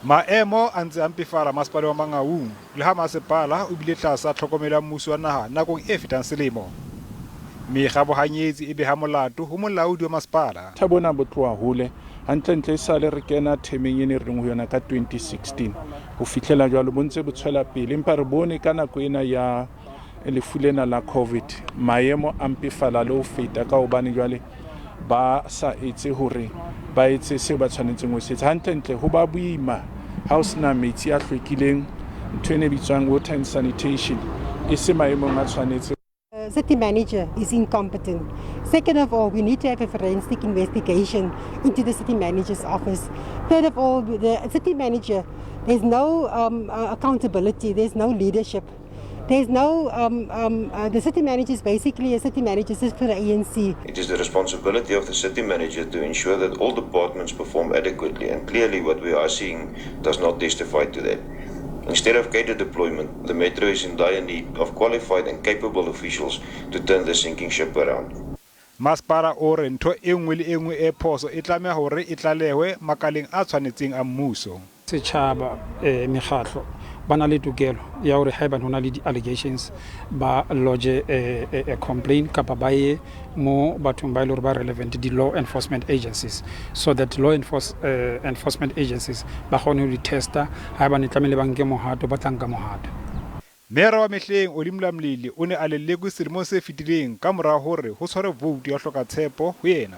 Maemo a ntse a mpefala masepaleng wa Mangaung le ha masepala o bile tlasa tlhokomelo ya mmuso wa naha nakong e fetang selemo. Mekga bohanyetsi e beha molato ho molaodi wa masepala. Bothata bona bo tloha hole. Hantlentle esale re kena themeng ene re leng ho yona ka 2016 ho fihlela jwalo bo ntse bo tshwela pele, empa re bone ka nako ena ya lefu lena la Covid maemo a mpefala le ho feta ka hobane jwale ba sa etse hore ba etse seo ba tshwanetseng ho se etsa. Hantlentle ho ba boima ha o sena metsi a hlwekileng, ntho ene e bitswang water and sanitation e se maemong a tshwanetse. City manager is incompetent. Second of all, we need to have a forensic investigation into the city manager's office. Third of all, the city manager, there's no accountability, there's no leadership. There's no, the city manager is basically a city manager just for the ANC. It is the responsibility of the city manager to ensure that all departments perform adequately, and clearly what we are seeing does not testify to that. Instead of cadre deployment, the metro is in dire need of qualified and capable officials to turn the sinking ship around. Masepala o re ntho e nngwe le e nngwe e phoso e tlameha hore e tlalehwe makaleng a tshwanetseng a mmuso. Setjhaba, mekgatlo ba na le tokelo ya hore haeba ho na le di-allegations ba lodge a complaint kapa ba ye mo bathong ba e le hore ba relevant, di-law enforcement agencies, so that law enforcement agencies ba kgone ho di-testa. Haeba ne tlamehile ba nke mohato, ba tla nka mohato. Meyara wa mehleng Olly Mlamleli o ne a lelekwe selemong se fetileng ka mora hore ho tshwarwe voutu ya hloka tshepo ho yena.